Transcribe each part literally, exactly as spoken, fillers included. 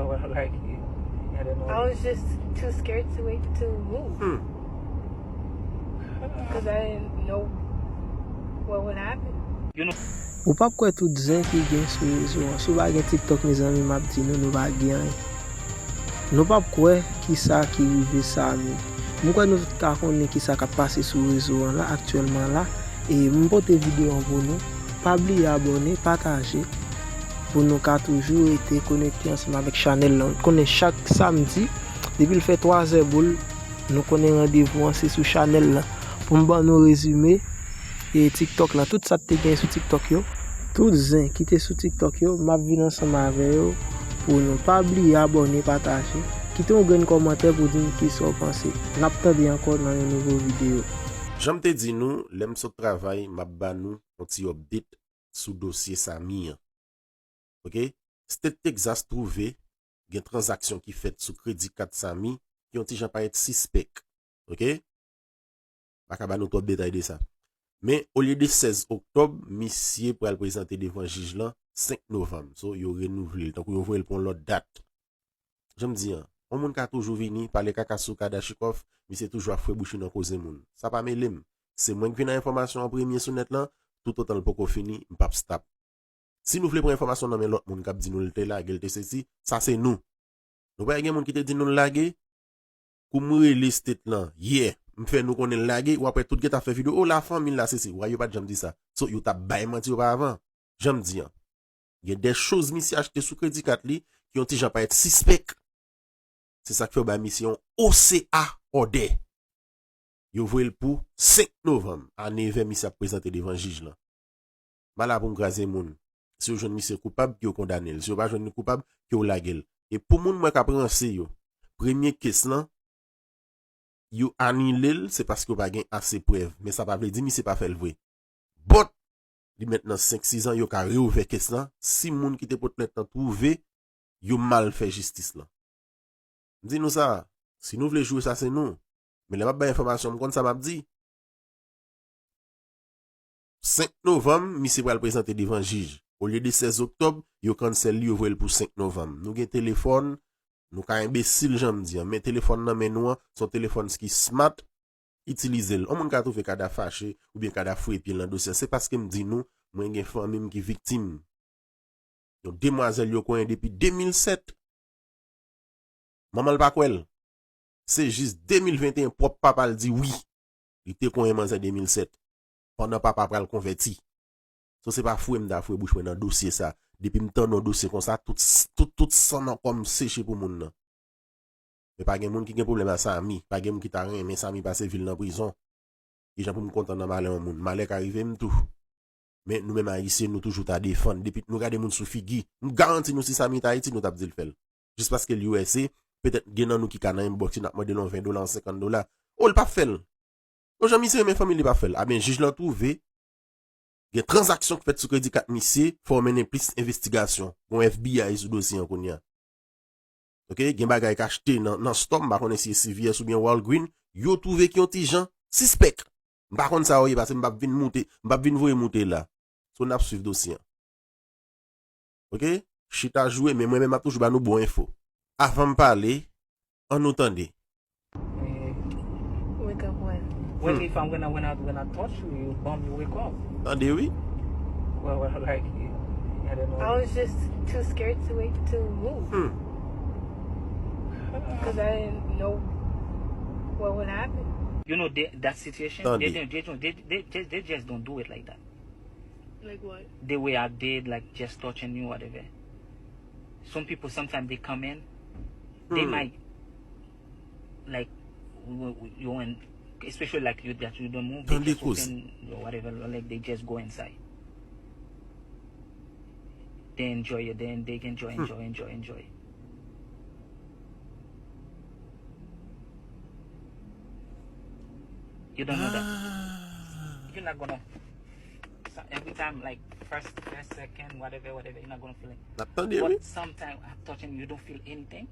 Well, like, I don't know. I was just too scared to wait to move. Hmm. Because I didn't know what would happen. Ou p ap kwè tout zen ki gen sou rezo an. Si w pa gen TikTok, mezanmi, m ap di nou, nou pa gen anyen. Nou p ap kwè kisa ki rive Samy. M kwè nou tout ka konnen kisa k ap pase sou rezo an la, aktyèlman la. E m pote videyo an pou nou. Pa bliye abòne, pataje, pou nou ka toujou rete konekte ansanm avèk chanèl lan. Ou konnen chak samdi, depi l fè twa zè boul, nou konnen randevou an se sou chanèl lan. Pou m ban nou rezime, e TikTok lan, tout sa k te gen sou TikTok yo, tout zen ki te sou TikTok yo, m ap vin ansanm avè yo pou nou. Pa bliye abòne, pataje, kite yon grenn kòmantè pou di m kisa w panse. N ap tande ankò nan yon nouvo videyo. Jan m te di nou, lè m sot travay, m ap ba nou yon ti update sou dosye Samy an. Oke? State Texas twouve gen tranzaksyon ki fèt sou kredi kat Samy ki yon ti jan parèt sispèk. Oke? Pa ka ba nou twòp detay de sa. Men, olye de sèz oktòb, misye pral prezante devan jij lan senk novanm. So, yo renouvle l, tankou yo voye l pou yon lòt dat. Jan m di an, yon moun ka toujou vini, pale kaka sou Kadachikòf, misye toujou ap fwe bouch li nan koze moun. Sa pa mele m. Se mwen k vin ak enfòmasyon an premye sou nèt lan, toutotan l poko fini, m p ap stop. Si nou vle pran enfòmasyon nan men lòt moun k ap di nou l te lage, l te sesi, sa se nou. Nou pa gen moun ki te di nou l lage, kou m rele state lan, yè, m fè nou konnen l lage, w ap wè tout gen t ap fè videyo, o la fanmi l la sesi, wa yo pa t janm di sa. So, yo t ap bay manti oparavan. Jan m di an. Gen de choz misye achte sou kredi kat li ki yon ti jan parèt sispèk. Se sa k fè yo bay misye yon O C A òdè. Yo voye l pou senk novanm, a nevè misye ap prezante devan jij lan. M pa la pou m kraze moun. Si yo jwenn misye koupab, ke yo kondane l. Si yo pa jwenn li koupab, ke yo lage l. E pou moun mwen k ap ranse yo, premye kes lan, yo anile l, se paske yo pa gen ase prèv. Men sa pa vle di misye pa fè l vre. But, li mèt nan senk sis an, yo ka reouvè kes lan, si moun ki te pot plent lan twouve yo mal fè jistis lan. M di nou sa, si nou vle jwe sa, se nou. Men lè m ap bay enfòmasyon, m konn sa m ap di. Senk novanm, misye pral prezante devan jij. Olye de sèz oktòb, yo cancel li, yo voye l pou senk novanm. Nou gen telefòn, nou ka enbesil jan m di an, men telefòn nan men nou an, se yon telefòn ki smart, itilize l. Yon moun ka twouve Kada fache, oubyen Kada fouye pye l nan dosye an. Se paske m di nou, mwen gen fanmi m ki viktim. Yon demwazèl yo konyen depi de mil sèt. Manman l pa kwè l. Se jis de mil venteyen pwòp papa l di wi. Li te konyen manzè de mil sèt. Pandan papa pral konvèti. So se pa fouye m ta fouye bouch mwen nan dosye sa. Depi m tande yon dosye konsa, tout, tout, tout san nan kò m seche pou moun nan. Men pa gen moun ki gen pwoblèm a Samy. Pa gen moun ki ta renmen Samy pase vi l nan prizon. Kijan pou m kontan nan malè yon moun? Malè ka rive m tou. Men nou menm Ayisyen, nou toujou ta defann. Depi nou gade moun sou figi, m garanti nou si Samy t Ayiti, nou t ap di l fè l. Jis paske l U S A, petèt gen nan nou ki ka nan inbox li, n ap mande l yon ven dola, yon senkant dola. O, l p ap fè l. Bon, jan misye renmen fanmi l, li p ap fè l. Aben, jij lan twouve gen tranzaksyon k fèt sou kredi kat misye, fò w mennen plis envestigasyon. Gon F B I sou dosye an kounye a. Oke, gen bagay k achte nan, nan store, m pa konnen si e C V S oubyen Walgreen, yo twouve ki yon ti jan sispèk. M pa konn sa yo ye, paske m p ap vin moute, m p ap vin voye moute la. So, n ap swiv dosye an. Oke? Chita jwe, men mwen menm m ap toujou ba nou bon enfo. Avan m pale, ann nou tande. Wake up when? Well, if I'm gonna, when I, when I touch you, you bump, you wake up. Tande wi. Well, well, like, I don't know. I was just too scared to wait to move. Hmm. Because I didn't know what would happen. You know, they, that situation, they, Tande. Don't, they, don't, they, they, they, they just don't do it like that. Like what? The way I did, like, just touching you, whatever. Some people, sometimes they come in, they Hmm. might, like, w- w- you and especially like you that you don't move, they Tande just koze. Open or whatever, like, they just go inside. They enjoy it, then they enjoy, enjoy, enjoy, enjoy. You don't know that. Ah. You're not gonna. So every time, like, first, first, second, whatever, whatever, you're not gonna feel it. N ap tande wi. But sometimes, I'm touching, you don't feel anything.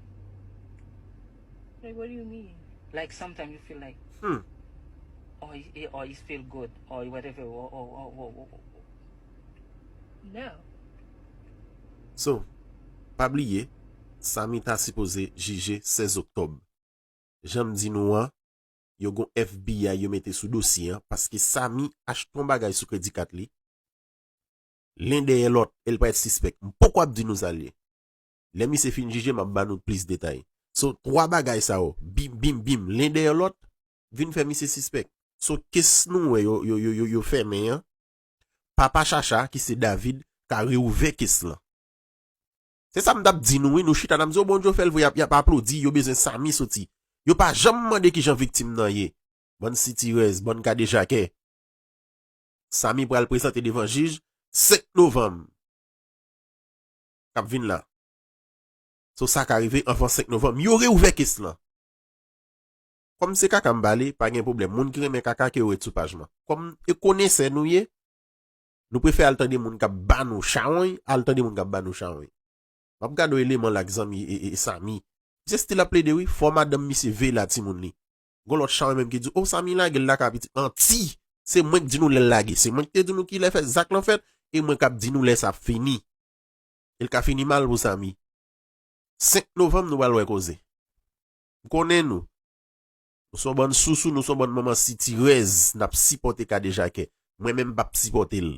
Like, what do you mean? Like, sometimes you feel like, Hmm. Oh, it, it, oh, it feel good, or whatever, or, or, or, or, or, or. No. So, pa bliye, Samy ta sipoze jije sèz oktòb. Jan m di nou an, yo gon F B I yo mete sou dosye an, paske Samy achte yon bagay sou kredi kat li. Len dèyè lòt, e l parèt sispèk. M poko ap di nou sa l ye. Lè misye fin jije, m ap ba nou plis detay. So, twa bagay sa yo, bim, bim, bim, len dèyè lòt, vin fè misye sispèk. So, kes nou wè yo, yo, yo, yo, yo fèmen an, papa Chacha, ki se David, ka reouvè kes lan. Se sa m t ap di nou, wi. Nou chita, n ap di, o, Bondye fè l vre, y ap, y ap aplodi, yo bezwen Samy soti. Yo pa janm mande kijan viktim nan ye. Bann sitirèz, bann kadejakè. Samy pral prezante devan jij senk novanm k ap vin la. So, sa ka rive anvan senk novanm. Yo reouvè kes lan. Kòm se kaka m pale, pa gen pwoblèm. Moun ki renmen kaka, ke yo ret sou paj mwen. Kòm e konesè nou ye, nou prefere al tande moun k ap ba nou chawony, al tande moun k ap ba nou chawony. M ap gade yon eleman la k zanmi e, e, e Samy. Misye still ap plede, wi. Fò madanm misye veye la timoun li. Gon lòt chawony menm ki di, o, Samy lage l lakay pitit. Manti! Se mwen k di nou lè l lage. Se mwen ki te di nou ki lè fè zak lan fèt, e mwen k ap di nou lè sa ap fini. E l ka fini mal pou Samy. Senk novanm, nou pral wè koze. M konnen nou. Nou se yon bann sousou, nou se yon bann manman sitirèz, n ap sipòte kadejakè. Mwen menm, m p ap sipòte l.